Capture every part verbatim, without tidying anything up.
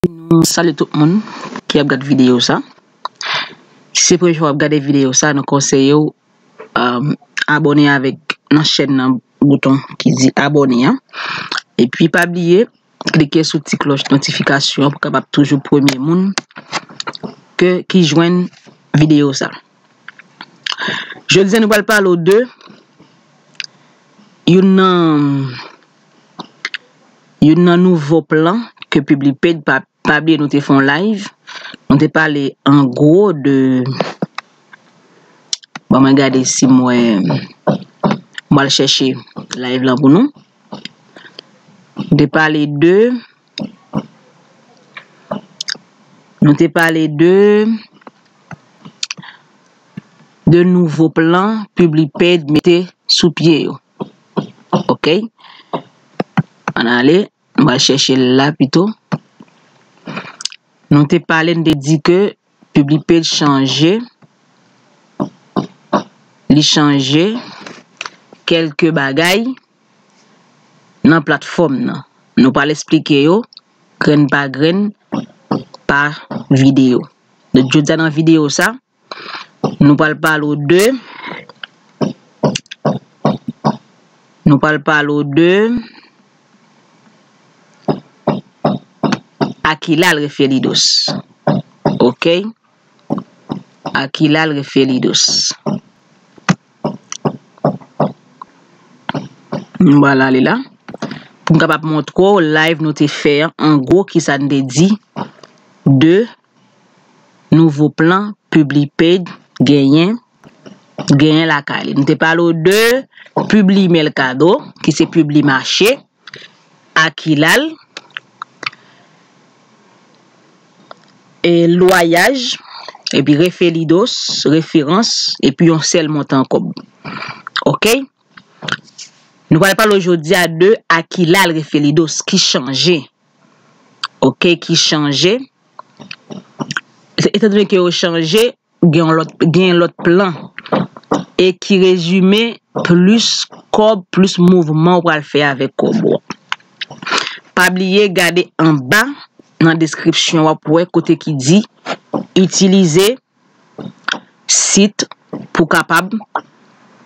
Nou salye tout moun ki ap gade videyo sa. Si se premye fwa w ap gade videyo sa, nou konseye w, um, abòne avèk nan chèn nan, bouton ki di abòne an. Epi pa bliye klike sou ti klòch notifikasyon an pou kapab toujou premye moun ke, ki jwenn videyo sa. Jodi a nou pral pale w de youn nan, youn nan nouvo plan ke Publipaid pa, pa bliye nou te fè yon live. Nou te pale an gwo de, bon, mwen gade si mwen, mwen al chèche live lan pou nou. Nou te pale de, nou te pale de, de nouvo plan Publipaid mete sou pye yo. Ok? Ann ale, m pral chèche l la pito. Nou te pale, nou te di ke Publipaid chanje, li chanje kèlke bagay nan platfòm nan. Nou pral esplike yo grenn pa grenn pa videyo. Donk, jodi a nan videyo sa, nou pral pale w de, nou pral pale w de Aquilal Referidos. Ok? Aquilal Referidos. M pral ale la. Pou m kapab montre w live nou te fè an, an gwo, kisa n te di de nouvo plan Publipaid genyen, genyen lakay li. Nou te pale w de Publimercado, ki se Publimarché, Aquilal, e lwayaj, epi Referidos, referans, epi yon sèl montan kòb. Ok? Nou pral pale w jodi a de Aquilal Referidos ki chanje. Ok, ki chanje. Etandone ke yo chanje, gen yon lòt, gen lòt plan. E ki rezime plis kòb, plis mouvman w pral fè avèk kòb ou. Pa bliye gade anba nan deskripsyon w ap wè kote ki di itilize sit pou kapab,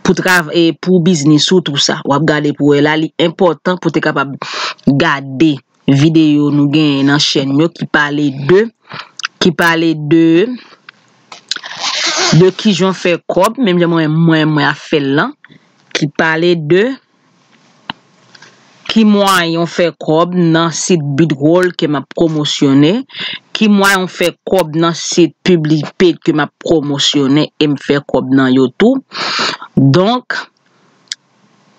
pou trav-, e pou biznis ou, tou sa. W ap gade pou wè la, li enpòtan pou te kapab gade videyo nou genyen nan chèn yo ki pale de, ki pale de, de kijan fè kòb, menm jan mwen, mwen, mwen ap fè l lan, ki pale de ki mwayen w fè kòb nan sit Bidroll ke m ap pwomosyonnen, ki mwayen w fè kòb nan sit Publipaid ke m ap pwomosyonnen e m fè kòb nan yo tou. Donk,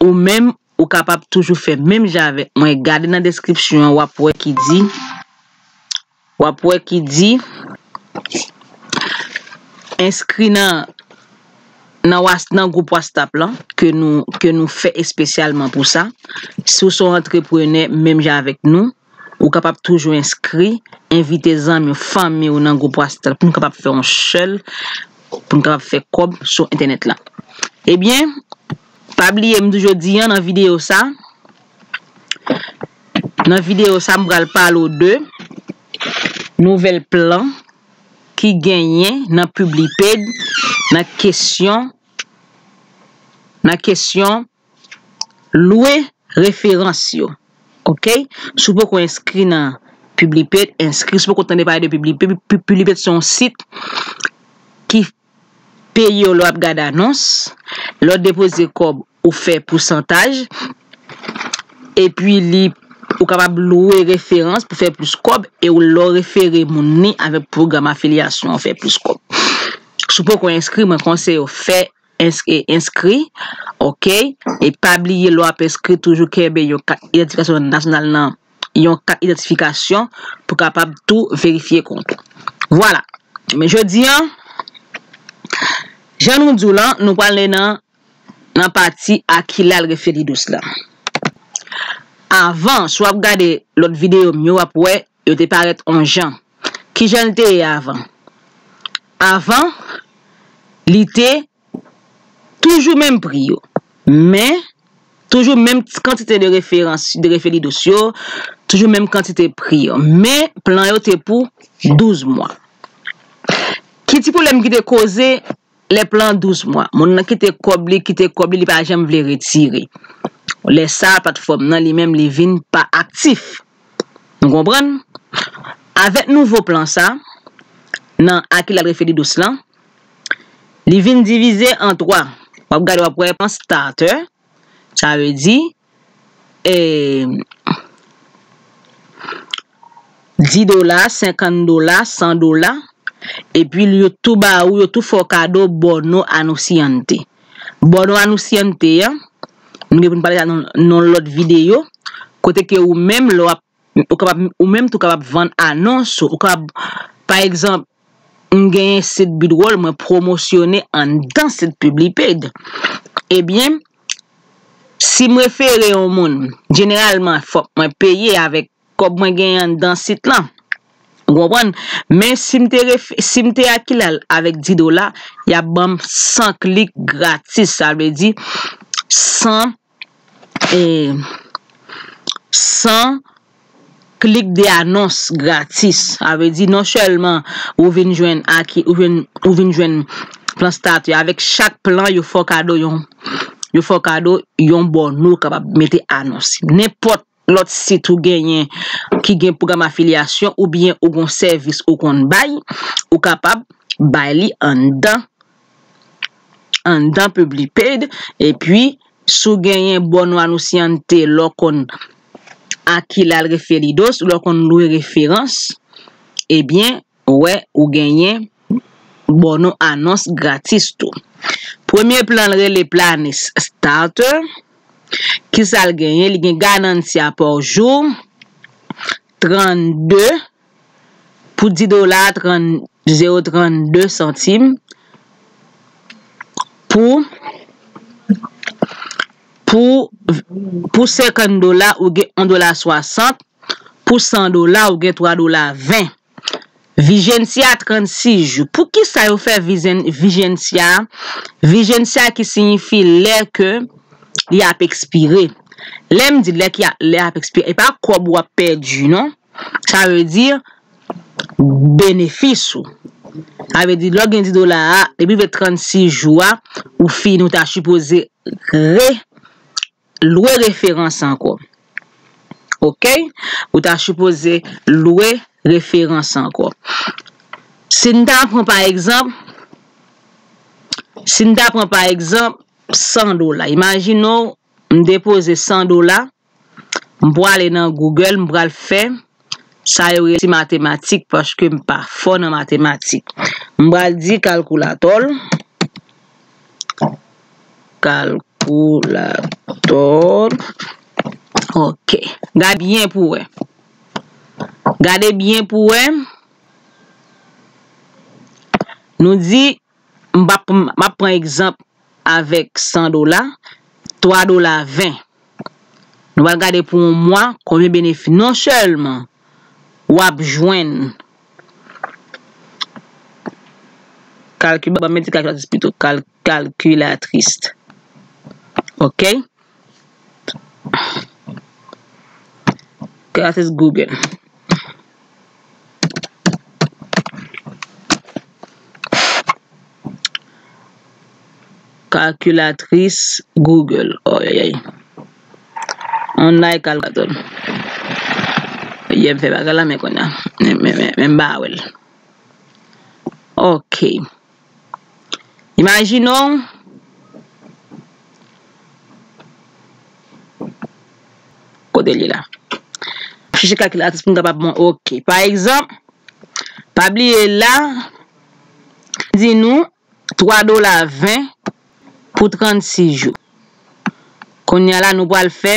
ou menm, ou kapab toujou fè menm jan avèk mwen. Gade nan deskripsyon an, w ap wè ki di, w ap wè ki di, enskri nan, nan was-, nan gwoup WhatsApp lan ke nou, ke nou fè espesyalman pou sa. Si w se yon antreprenè menm jan avèk nou, ou kapab toujou enskri, envite zanmi w, fanmi w nan gwoup WhatsApp pou nou kapab fè yon sèl, pou nou kapab fè kòb sou entènèt la. Ebyen, pa bliye m di jodi a nan videyo sa, nan videyo sa m pral pale w de nouvèl plan ki genyen nan Publipaid nan kesyon, nan kesyon lwe referans yo. Ok? Si w poko enskri nan Publipaid, enskri. Si w poko tande pale de Publipaid, Pu-, Publipaid se yon sit ki peye w lè w ap gade anons, lè w depoze kòb, ou fè pousantaj, epi li, ou kapab lwe referans pou fè plis kòb, e w, lè w refere moun li avèk pwogram afilyasyon, w fè plis kòb. Si w poko enskri, mwen konseye w fè enskri, enskri, ok? E pa bliye lè w ap enskri, toujou kenbe yon kat idantifikasyon nasyonal nan, yon kat idantifikasyon pou kapab tou verifye kont ou. Vwala. Men jodi a, jan nou di w lan, nou pral nan, nan pati Aquilal Referidos la. Avan, si w ap gade lòt videyo m yo, w ap wè, yo te parèt on jan. Kijan l te ye avan? Avan, li te toujou menm pri yo. Men, toujou menm ti kantite de referans, de Referidos yo, Toujou menm kantite pri yo. Men, plan yo te pou douz mwa. Ki ti pwoblèm ki te koze lè plan douz mwa? Moun nan kite kòb li, kite kòb li, li pa janm vle retire. Lè sa, platfòm nan li menm, li vin pa aktif. Nou konprann? Avèk nouvo plan sa, nan Aquila Referidos lan, li vin divize an twa. W ap gade, w ap wè plan starter, sa vle di, e, dis dola, senkant dola, san dola, epi yo tou ba ou, yo tou fè w kado bono anunciante. Bono anunciante an, nou gen pou n pale sa nan, nan lòt videyo, kote ke ou menm, lè w ap, ou kapab, ou menm tou kapab vann anons, ou kapab, pa egzanp, m genyen sit Bidwall, mwen pwomosyone anndan sit Publipaid. Ebyen, si m refere yon moun, jeneralman, fòk mwen peye avèk kòb mwen genyen anndan sit lan. Ou konprann? Men si m te ref-, si m te Aquila avèk dis dola, y ap ban m san klik gratis. Sa vle di san, e, san klik de anons gratis. Sa vle di non sèlman ou vin jwenn aki-, ou vin, ou vin jwenn plan starter. Avèk chak plan, yo fè w kado yon, yo fè w kado yon bono, ou kapab mete anons. Nenpòt lòt sit ou genyen ki gen pwogram afilyasyon oubyen ou gon sèvis ou konn bay, ou kapab bay li anndan, anndan Publipaid, epi si w genyen bono anunciante, lè w konn Aquila Referidos, lè w konn lwe referans, ebyen, ou wè, ou genyen bono anons gratis tou. Premye plan l rele Planes Starter. Kisa l genyen? Li gen ganancia por jou, trannde, pou dis dola, trannde, zewo trannde santim. Pou, pou, pou senkant dola, ou gen yon dola swasant. Pou san dola, ou gen twa dola ven. Vigencia trannsis jou. Poukisa yo fè vijen-, vigencia? Vigencia ki siyifi lè ke li ap ekspire. Lè m di lè ki a, lè ap ekspire, e pa kòb w ap pèdi, non. Sa vle di benefis ou. Sa vle di, lè w gen dis dola a, depi rive trannsis jou a, ou fini, ou ta sipoze re lwe referans ankò. Oke? Ou ta sipoze lwe referans ankò. Si n ta pran pa egzanp, si n ta pran pa egzanp san dola. Imajine w, m depoze san dola, m pwale nan Google, m pral fè sa yo rele ti matematik, paske m pa fò nan matematik. M pral di kalkilatò, kalkilatò. Oke. Gade byen pou wè. Gade byen pou wè. Nou di, m ap, m ap pran egzanp avèk san dola, twa dola ven. Nou pral gade pou yon mwa konbyen benefis. Non sèlman w ap jwenn kalkil, ban m mete kalkilatris pito, kal-, kalkilatris. Oke? Kalkilatris Google. Kalkilatris Google. Ayayay. Online kalkilatè. Yè m fè bagay la, men kounye a. Men, men, men, men m pa wè l. Oke. Imajine w. Kote l ye la? Chèche kalkilatris pou m kapab mwen. Oke. Pa egzanp, pa bliye la, di nou twa dola ven pou trannsis jou. Kounye a la, nou pral fè,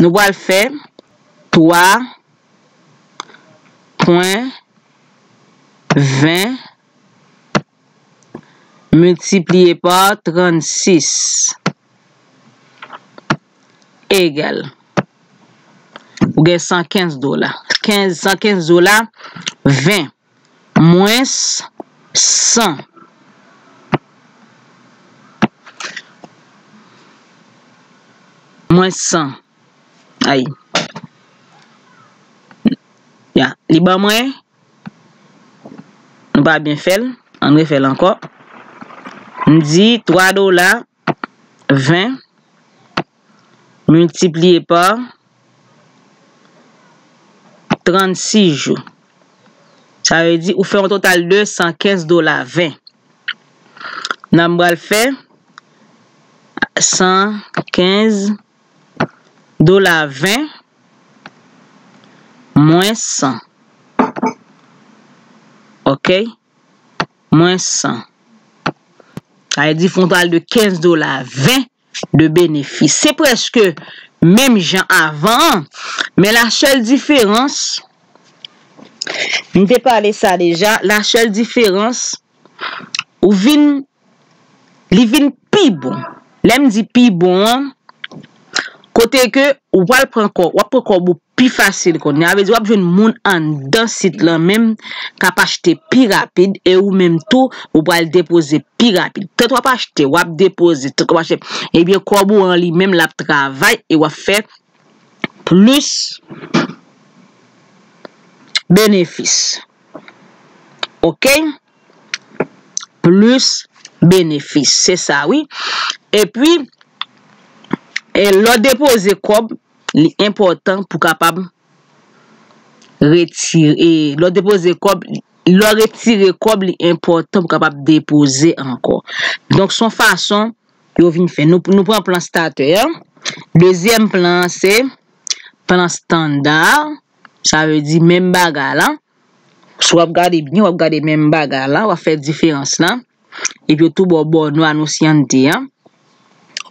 nou pral fè twa pwen ven miltipliye pa trannsis egal, ou gen san kenz dola. Kenz, san kenz dola, ven mwens san. mwens san. Ay. Ya, li ban mwen, nou pa byen fè l, ann refè l ankò. M di twa dola ven miltipliye pa trannsis jou. Sa vle di ou fè yon total de san kenz dola ven. Nan m pral fè san kenz dola ven mwens san. Oke? Mwens san. Sa vle di fè yon total de kenz dola ven de benefis. Se prèske menm jan avan an, men la sèl diferans, m te pale sa deja, la sèl diferans, ou vin, li vin pi bon. Lè m di pi bon an, kote ke ou pral pran kòb, w ap pran kòb ou pi fasil kounye a. Sa vle di w ap jwenn moun anndan sit lan menm k ap achte pi rapid, e ou menm tou, ou pral depoze pi rapid. Tant w ap achte, w ap depoze, tant w ap achte, ebyen, kòb ou an li menm, l ap travay e w ap fè plis benefis. Oke? Plis benefis. Se sa, wi. Epi, e, lè w depoze kòb, li enpòtan pou kapab retire, lè w depoze kòb, lè w retire kòb, li enpòtan pou kapab depoze ankò. Donk, se yon fason yo vin fè. Nou, nou pran plan starter an. Dezyèm plan an, se plan estanda. Sa vle di menm bagay la. Si w ap gade byen, w ap gade menm bagay la, w ap fè diferans la. Epi yo tou ba w bòno anunciante an.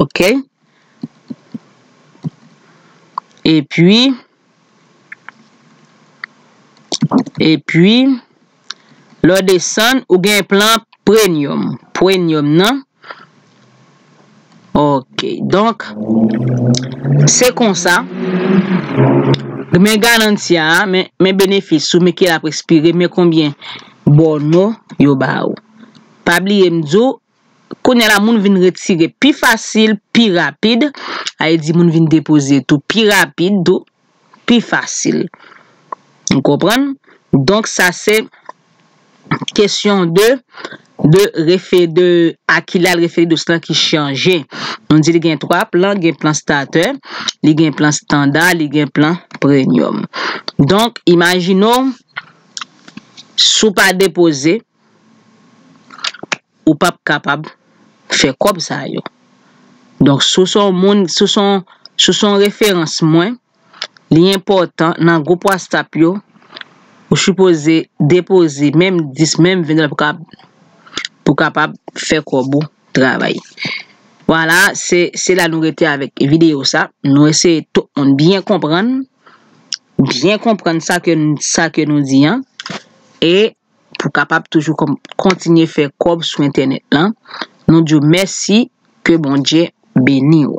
Oke? Epi, epi, lè w desann, ou gen plan premium. Premium nan, Ok, donk, se konsa. Men garanti a, men, men benefis ou, men ki l ap ekspire, men konbyen bòno yo ba ou. Pa bliye m di w, kounye a la, moun vin retire pi fasil, pi rapid, sa vle di moun vin depoze tou pi rapid tou. Pi fasil. Ou konprann? Donk, sa se kesyon de, de refe-, de Aquila, referidos lan ki chanje. Nou di li gen twa plan, gen plan starter, li gen plan estanda, li gen plan premium. Donk, imajine w, si w pa depoze, ou p ap kapab fè kòb sa yo. Donk, si w se yon moun, si w se yon, si w se yon referans mwen, li enpòtan nan gwoup WhatsApp yo, ou sipoze depoze menm dis, menm ven dola pou kab-, pou kapab fè kòb ou travay. Vwala, se, se la nou rete avèk videyo sa. Nou eseye tout moun byen konprann, byen konprann sa ke, sa ke nou di an. E pou kapab toujou kon-, kontinye fè kòb sou entènèt lan. Nou di w mèsi, ke Bondye beni w.